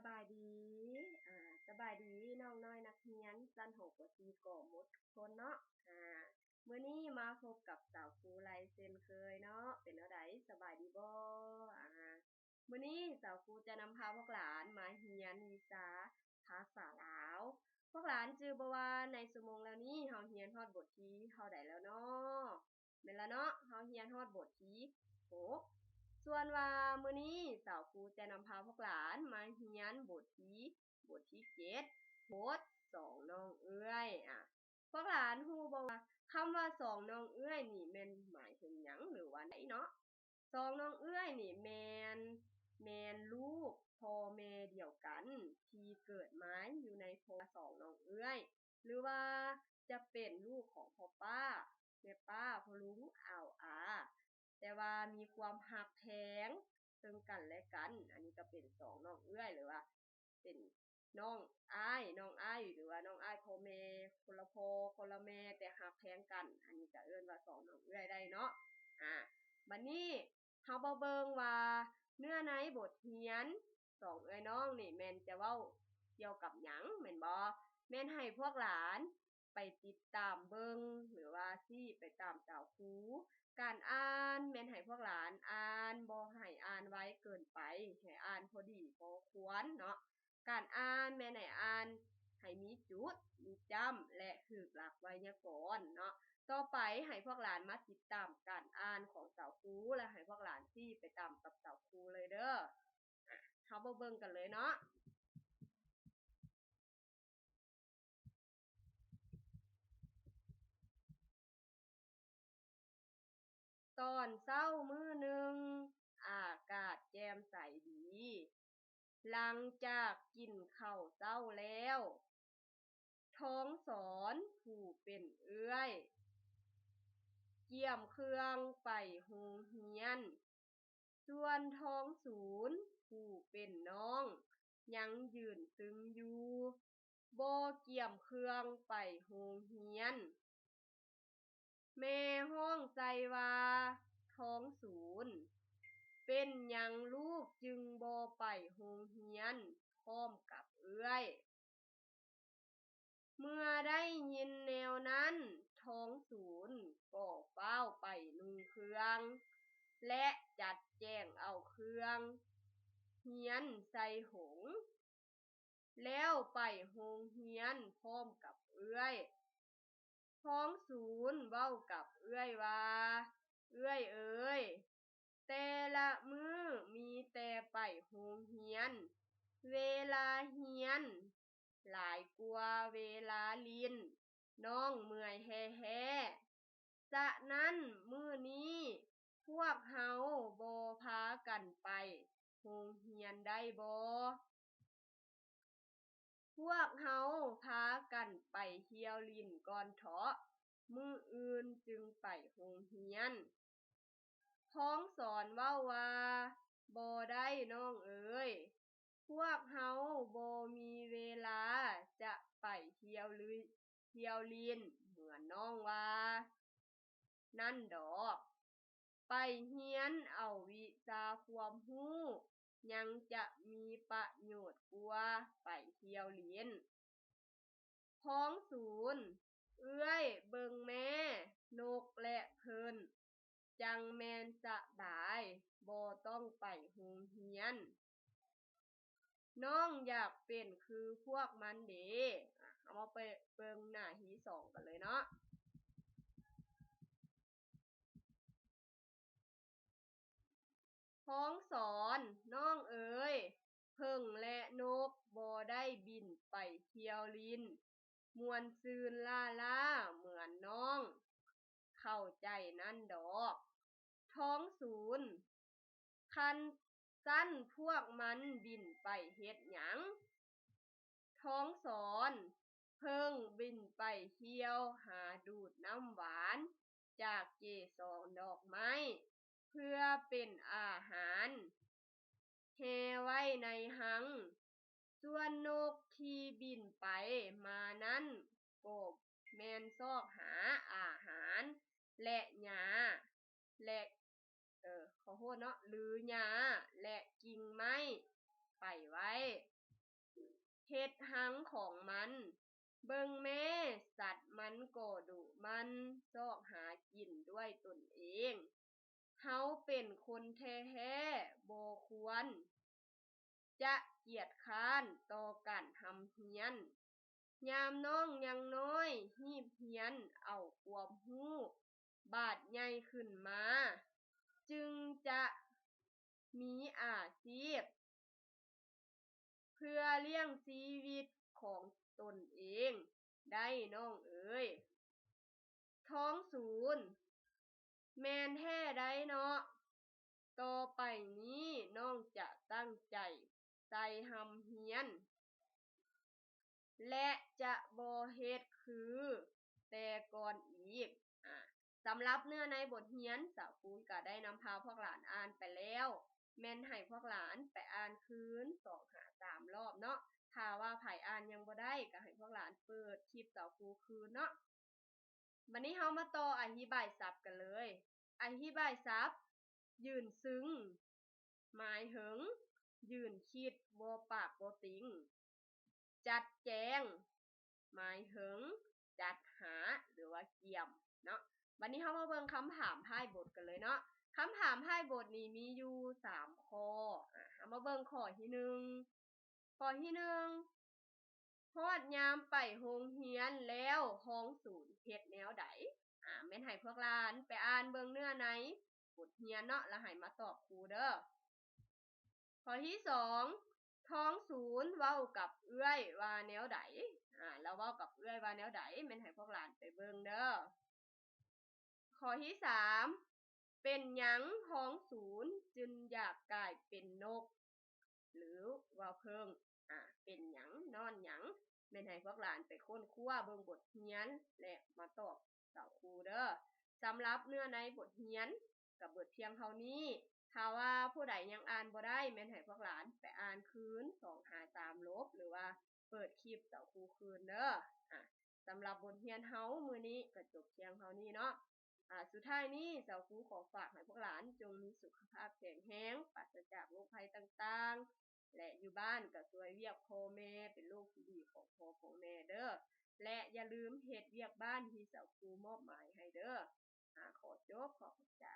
ບາຍດີ ອາ ສະບາຍດີນ້ອງນ້ອຍນັກຮຽນຊັ້ນ ຮ ປ ສີ່ ກໍໝົດທຸກຄົນເນາະ. ອາ ມື້ນີ້ມາພົບກັບສາວຄູໄລເຊັ່ນເຄີຍເນາະ. ເປັນແນວໃດ ສະບາຍດີບໍ່? ອາ ມື້ນີ້ສາວຄູຈະນຳພາພວກຫຼານມາຮຽນວິຊາພາສາລາວ. ພວກຫຼານຈື່ບໍ່ວ່າໃນຊົ່ວໂມງແລ້ວນີ້ເຮົາຮຽນຮອດບົດທີເທົ່າໃດແລ້ວເນາະ? ແມ່ນລະເນາະ ເຮົາຮຽນຮອດບົດທີຫົກ. ສ່ວນວ່າມື້ນີ້ສາວຄູຈະນຳພາພວກຫຼານມາຮຽນບົດທີ ບົດທີເຈັດ ບົດສອງນ້ອງເອື້ອຍ. ອາ ພວກຫຼານຮູ້ບໍ່ວ່າຄຳວ່າສອງນ້ອງເອື້ອຍນີ້ແມ່ນໝາຍເຖິງຫຍັງ ຫຼືວ່າໃດເນາະ? ສອງນ້ອງເອື້ອຍນີ້ແມ່ນ ແມ່ນລູກພໍ່ແມ່ດຽວກັນ ທີ່ເກີດມາຢູ່ໃນພໍ່ສອງນ້ອງເອື້ອຍ ຫຼືວ່າຈະເປັນລູກຂອງພໍ່ປ້າ ແມ່ປ້າ ພໍ່ລຸງ ອາວອາ ແຕ່ວ່າມີຄວາມຮັກແພງເຊິ່ງກັນແລະກັນ. ອັນນີ້ກໍເປັນສອງນ້ອງເອື້ອຍ ຫຼືວ່າເປັນນ້ອງອ້າຍ ນ້ອງອ້າຍ ຫຼືວ່ານ້ອງອ້າຍພໍ່ແມ່ ຄົນລະພໍ່ຄົນລະແມ່ ແຕ່ຮັກແພງກັນ. ອັນນີ້ກໍເອີ້ນວ່າສອງນ້ອງເອື້ອຍໄດ້ເນາະ. ອາ ບັດນີ້ເຮົາມາເບິ່ງວ່າເນື້ອໃນບົດຮຽນສອງເອື້ອຍນ້ອງນີ້ແມ່ນຈະເວົ້າກ່ຽວກັບຫຍັງ ແມ່ນບໍ່? ແມ່ນໃຫ້ພວກຫຼານ ໄປຕິດຕາມເບິ່ງ ຫຼືວ່າຊີ້ໄປຕາມສາວຄູ. ການອ່ານແມ່ນໃຫ້ພວກຫຼານອ່ານ ບໍ່ໃຫ້ອ່ານໄວເກີນໄປ ໃຫ້ອ່ານພໍດີພໍຄວນເນາະ. ການອ່ານແມ່ນໃຫ້ອ່ານໃຫ້ມີຈຸດ ມີຈ້ຳ ແລະ ຖືກຫຼັກໄວຍາກອນເນາະ. ຕໍ່ໄປໃຫ້ພວກຫຼານມາຕິດຕາມການອ່ານຂອງສາວຄູ ແລະ ໃຫ້ພວກຫຼານຊີ້ໄປຕາມກັບສາວຄູເລີຍເດີ້. ເຮົາມາເບິ່ງກັນເລີຍເນາະ. ຕອນເຊົ້າມື້ໜຶ່ງ ອາກາດແຈ່ມໃສດີ. ຫຼັງຈາກກິນເຂົ້າເຊົ້າແລ້ວ, ທອງສອນຜູ້ເປັນເອື້ອຍ ກຽມເຄື່ອງໄປໂຮງຮຽນ. ສ່ວນທອງສູນຜູ້ເປັນນ້ອງຍັງຢືນຊຶມຢູ່ ບໍ່ກຽມເຄື່ອງໄປໂຮງຮຽນ. ແມ່ຮ້ອງໃສ່ວ່າ, ທອງສູນ, ເປັນຫຍັງລູກຈຶ່ງບໍ່ໄປໂຮງຮຽນພ້ອມກັບເອື້ອຍ? ເມື່ອໄດ້ຍິນແນວນັ້ນ, ທອງສູນກໍຟ້າວໄປນຸ່ງເຄື່ອງ ແລະ ຈັດແຈງເອົາເຄື່ອງຮຽນໃສ່ຖົງ ແລ້ວໄປໂຮງຮຽນພ້ອມກັບເອື້ອຍ. ທອງສູນເວົ້າກັບເອື້ອຍວ່າ, ເອື້ອຍເອີຍ, ແຕ່ລະມື້ມີແຕ່ໄປໂຮງຮຽນ, ເວລາຮຽນຫຼາຍກວ່າເວລາຫຼິ້ນ, ນ້ອງເມື່ອຍແທ້ໆ. ສະນັ້ນມື້ນີ້ພວກເຮົາບໍ່ພາກັນໄປໂຮງຮຽນໄດ້ບໍ່? ພວກເຮົາພາກັນໄປທ່ຽວຫຼິ້ນກ່ອນເທາະ, ມື້ອື່ນຈຶ່ງໄປໂຮງຮຽນ. ທອງສອນເວົ້າວ່າ, ບໍ່ໄດ້ນ້ອງເອີຍ, ພວກເຮົາບໍ່ມີເວລາຈະໄປທ່ຽວ ທ່ຽວຫຼິ້ນເໝືອນນ້ອງວ່ານັ້ນດອກ. ໄປຮຽນເອົາວິຊາຄວາມຮູ້ຍັງຈະມີປະໂຫຍດກວ່າໄປທ່ຽວຫຼິ້ນ. ທອງສູນ, ເອື້ອຍເບິ່ງແມ້, ນົກ ແລະ ເພິ່ນ ຈັ່ງແມ່ນສະບາຍ, ບໍ່ຕ້ອງໄປໂຮງຮຽນ. ນ້ອງຢາກເປັນຄືພວກມັນເດ. ເຮົາມາໄປເບິ່ງໜ້າທີສອງກັນເລີຍເນາະ. ທອງສອນ, ນ້ອງເອີຍ, ເຜິ້ງ ແລະ ນົກ ບໍ່ໄດ້ບິນໄປທ່ຽວຫຼິ້ນ ມ່ວນຊື່ນລ້າໆເໝືອນນ້ອງເຂົ້າໃຈນັ້ນດອກ. ທອງສູນ, ຄັນຊັ້ນພວກມັນບິນໄປເຮັດຫຍັງ? ທອງສອນ, ເຜິ້ງບິນໄປທ່ຽວຫາດູດນ້ຳຫວານຈາກເກສອນດອກໄມ້ ເພື່ອເປັນອາຫານແຮ່ໄວ້ໃນຮັງ. ສ່ວນນົກທີ່ບິນໄປມານັ້ນກໍແມ່ນຊອກຫາອາຫານ ແລະ ຫຍ້າ ແລະ ເອີ ຂໍໂທດເນາະ ຫຼື ຫຍ້າ ແລະ ກິ່ງໄມ້ໄປໄວ້. ເຮັດຮັງຂອງມັນ. ເບິ່ງແມ້, ສັດມັນກໍດຸໝັ່ນຊອກຫາກິນດ້ວຍຕົນເອງ. ເຮົາເປັນຄົນແທ້ໆ ບໍ່ຄວນຈະກຽດຄ້ານຕໍ່ການຮ່ຳຮຽນ. ຍາມນ້ອງຍັງນ້ອຍ, ຮີບຮຽນເອົາຄວາມຮູ້, ບາດໃຫຍ່ຂຶ້ນມາ ຈຶ່ງຈະມີອາຊີບ ເພື່ອລ້ຽງຊີວິດຂອງຕົນເອງໄດ້, ນ້ອງເອີຍ. ທອງສູນ, ແມ່ນແທ້ໃດ໋ເນາະ. ຕໍ່ໄປນີ້ນ້ອງຈະຕັ້ງໃຈໃສ່ຮ່ຳຮຽນ ແລະ ຈະບໍ່ເຮັດຄືແຕ່ກ່ອນອີກ. ອາ ສຳລັບເນື້ອໃນບົດຮຽນ ສາວຄູກໍໄດ້ນຳພາພວກຫຼານອ່ານໄປແລ້ວ, ແມ່ນໃຫ້ພວກຫຼານໄປອ່ານຄືນສອງຫາສາມລອບເນາະ. ຖ້າວ່າໃຜອ່ານຍັງບໍ່ໄດ້ ກໍໃຫ້ພວກຫຼານເປີດຄລິບສາວຄູຄືນເນາະ. ບັດນີ້ເຮົາມາຕໍ່ອະທິບາຍສັບກັນເລີຍ. ອະທິບາຍສັບ, ຢືນຊຶງ ໝາຍເຖິງຢືນຄິດບໍ່ປາກບໍ່ຕິງ. ຈັດແຈງ ໝາຍເຖິງຈັດຫາ ຫຼືວ່າກຽມເນາະ. ບັດນີ້ເຮົາມາເບິ່ງຄຳຖາມທ້າຍບົດກັນເລີຍເນາະ. ຄຳຖາມທ້າຍບົດນີ້ມີຢູ່ສາມຂໍ້. ອາ ເຮົາມາເບິ່ງຂໍ້ທີໜຶ່ງ. ຂໍ້ທີໜຶ່ງ, ຮອດຍາມໄປໂຮງຮຽນແລ້ວ ທອງສູນເຮັດແນວໃດ? ອາ ແມ່ນໃຫ້ພວກຫຼານໄປອ່ານເບິ່ງເນື້ອໃນບົດຮຽນເນາະ ແລ້ວໃຫ້ມາຕອບຄູເດີ. ຂໍ້ທີສອງ, ທອງສູນເວົ້າກັບເອື້ອຍວ່າແນວໃດ? ອາ ລາວເວົ້າກັບເອື້ອຍວ່າແນວໃດ? ແມ່ນໃຫ້ພວກຫຼານໄປເບິ່ງເດີ. ຂໍ້ທີສາມ, ເປັນຫຍັງທອງສູນຈຶ່ງຢາກກາຍເປັນນົກ ຫຼືວ່າເຜິ້ງ? ອາ ເປັນຫຍັງ? ຍ້ອນຫຍັງ? ແມ່ນໃຫ້ພວກຫຼານໄປຄົ້ນຄວ້າເບິ່ງບົດຮຽນ ແລະ ມາຕອບສາວຄູເດີ. ສຳລັບເນື້ອໃນບົດຮຽນກໍເບິດພຽງເທົ່ານີ້. ຖ້າວ່າຜູ້ໃດຍັງອ່ານບໍ່ໄດ້ ແມ່ນໃຫ້ພວກຫຼານໄປອ່ານຄືນສອງຫາສາມລົບ ຫຼືວ່າເປີດຄລິບສາວຄູຄືນເດີ. ອາ ສຳລັບບົດຮຽນເຮົາມື້ນີ້ກໍຈົບພຽງເທົ່ານີ້ເນາະ. ອາ ສຸດທ້າຍນີ້ ສາວຄູຂໍຝາກໃຫ້ພວກຫຼານຈົ່ງມີສຸຂະພາບແຂງແຮງ, ປາສະຈາກໂລກໄພຕ່າງໆ ແລະ ຢູ່ບ້ານກໍຊ່ວຍວຽກພໍ່ແມ່, ເປັນລູກທີ່ດີຂອງພໍ່ຂອງແມ່ເດີ ແລະ ຢ່າລືມເຮັດວຽກບ້ານທີ່ສາວຄູມອບໝາຍໃຫ້ເດີ. ອາ ຂໍຈົບ, ຂໍຂອບໃຈ.